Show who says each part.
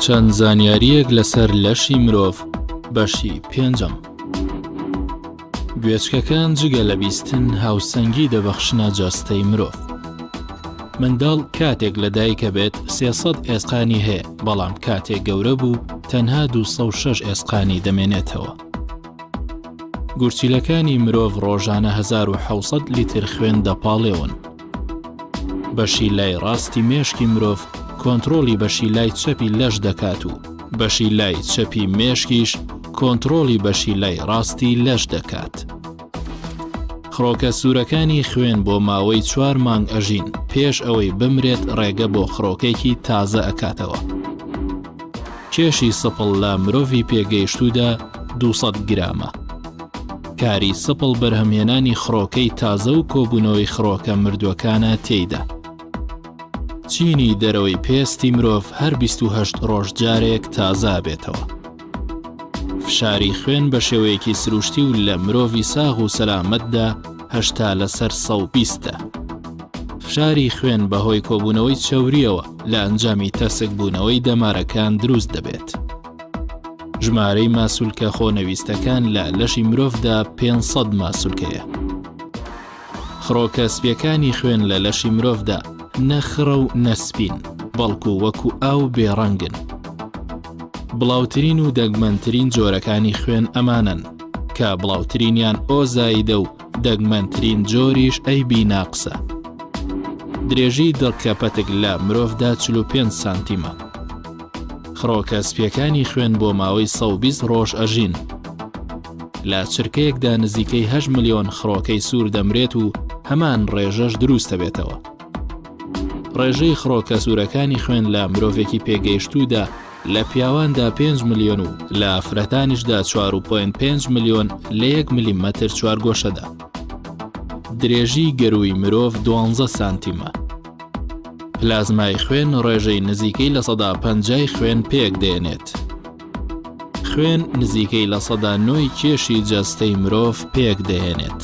Speaker 1: چەند زانیارییەک لەسەر لەشی مرۆڤ بەشی پێنجەم. گوێچکەکان جگە لە بیستن هاوسەنگی دەبەخشنە جەستەی مرۆڤ. منداڵ کاتێک لە دایکە بێت 300 ئێسقانی هەیە بەڵام کاتێک گەورە بوو تەنها 206 ئێسقانی دەمێنێتەوە. گورچیلەکانی مرۆڤ ڕۆژانە 1700 لیتر خوێن دەپاڵێون. بەشی لای ڕاستی مێشکی مرۆڤ کۆنترۆڵی بەشی لای چەپی لەش دەکات و بەشی لای چەپی مێشکیش کۆنترۆڵی بەشی لای ڕاستی لەش دەکات. خڕۆکە سوورەکانی خوێن بۆ ماوەی چوار مانگ ئەژین پێش ئەوەی بمرێت ڕێگە بۆ خڕۆکێکی تازە ئەکاتەوە. کێشی سپڵ لە مرۆڤی پێگەیشتوودا 200 گرامە. کاری سپڵ بەرهەمهێنانی خڕۆکەی تازە و کۆبوونەوەی خڕۆکە مردووەکانە تێیدا. چینی دەرەوەی پێستی مرۆڤ هەر 28 ڕۆژ جارێک تازە ئەبێتەوە. فشاری خوێن بە شێوەیەکی سروشتی و لە مرۆڤی ساغ و سەلامەتدا 80 لەسەر 120 ە. فشاری خوێن بەهۆی کۆبوونەوەی چەورییەوە لە ئەنجامی تەسکبوونەوەی دەمارەکان دروست دەبێت. ژمارەی ماسولکە خۆنەویستەکان لە لەشی مرۆڤدا 500 ماسولکەیە. خڕۆکە سپیەکانی خوێن لە لەشی مرۆڤدا نە خڕە و نە سپین، بەڵکو وەکو ئاو بێڕەنگن. بڵاوترین و دەگمەنترین جۆرەکانی خوێن ئەمانەن، کە بڵاوترینیان ئۆ زایدە و دەگمەنترین جۆریش ئەی بی ناقسە. درێژی دڕکە پەتک لە مرۆڤدا 45 سانتیمە. خڕۆکە سپیەکانی خوێن بۆ ماوەی 120 ڕۆژ ئەژین. لە چرکەیەکدا نزیکەی 8 ملیۆن خڕۆکەی سوور دەمرێت و هەمان ڕێژەش دروست دەبێتەوە. ڕێژەی خڕۆکە سوورەکانی خوێن لە مرۆڤێکی پێگەیشتوودا لە پیاواندا 5 ملیۆن و لە ئافرەتانیشدا 4.5 ملیۆن لە یەک ملیمەتر چوارگۆشەدا. درێژی گەرووی مرۆڤ دوانزە سانتیمە. پلازمای خوێن ڕێژەی نزیکەی 50% خوێن پێک دێنێت. خوێن نزیکەی 9% کێشی جەستەی مرۆڤ پێک دەهێنێت.